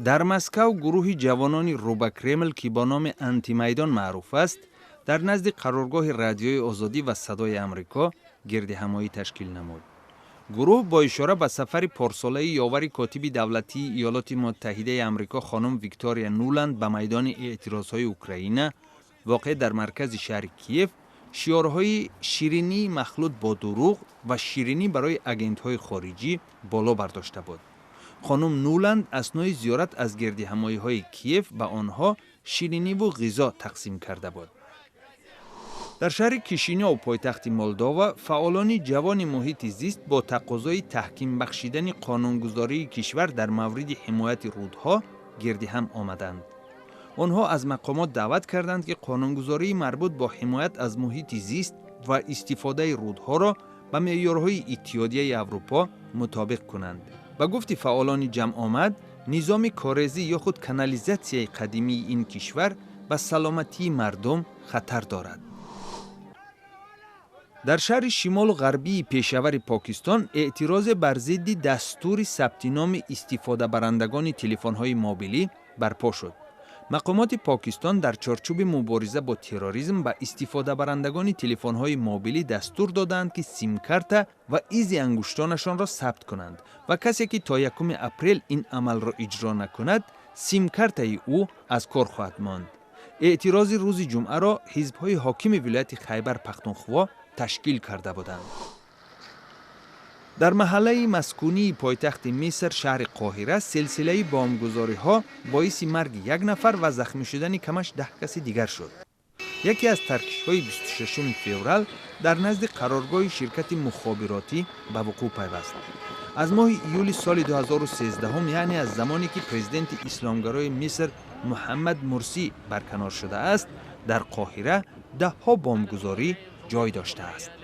Дар Москав гурӯҳи ҷавонони рӯ ба Кремл, ки бо номи Антимайдон маъруф аст, дар назди қароргоҳи Радиои Озодӣ ва Садои Амрико гирдиҳамоӣ ташкил намуд. Гурӯҳ бо ишора ба сафари порсолаи ёвари котиби давлатии Иёлоти Муттаҳидаи Амрико хонум Виктория Нуланд ба майдони эътирозҳои Украина, воқеъ дар маркази шаҳри Киев, шиорҳои «Ширинии махлут бо дурӯғ» ва «Ширинӣ барои агентҳои хориҷӣ» боло бардошта буд. Хонум Нуланд аснои зиёрат аз гирдиҳамоиҳои Киев ба онҳо шириниву ғизо тақсим карда буд. Дар шаҳри Кишинёв, пойтахти Молдова, фаъолони ҷавони муҳити зист бо тақозои таҳким бахшидани қонунгузории кишвар дар мавриди ҳимояти рӯдҳо гирди ҳам омаданд. Онҳо аз мақомот даъват карданд, ки қонунгузории марбут бо ҳимоят аз муҳити зист ва истифодаи рӯдҳоро ба меъёрҳои Иттиҳодияи Аврупо мутобиқ кунанд. Ба гуфти фаъолони ҷамъомад, низоми корезӣ ё худ канализатсияи қадимии ин кишвар ба саломатии мардум хатар дорад. Дар шаҳри шимолу ғарбии Пешавари Покистон эътирозе бар зидди дастури сабти номи истифодабарандагони телефонҳои мобилӣ барпо шуд. Мақомоти Покистон дар чорчӯби мубориза бо терроризм ба истифодабарандагони телефонҳои мобилӣ дастур додаанд, ки симкарта ва изи ангуштонашонро сабт кунанд ва касе ки то 1 апрел ин амалро иҷро накунад, симкартаи ӯ аз кор хоҳад монд. Эътирози рӯзи ҷумъаро ҳизбҳои ҳокими вилояти Хайбар Пахтунхво ташкил карда буданд. Дар маҳаллаи маскунии пойтахти Миср, шаҳри Қоҳира, силсилаи бомбгузориҳо боиси марги як нафар ва захмӣ шудани камаш 10 каси дигар шуд. Яке аз таркишҳои 26 феврал дар назди қароргоҳи ширкати мухобиротӣ ба вуқӯъ пайваст. Аз моҳи июли соли 2013, яъне аз замоне ки президенти исломгарои Миср Муҳаммад Мурсӣ барканор шудааст, дар Қоҳира даҳҳо бомбгузорӣ ҷой доштааст.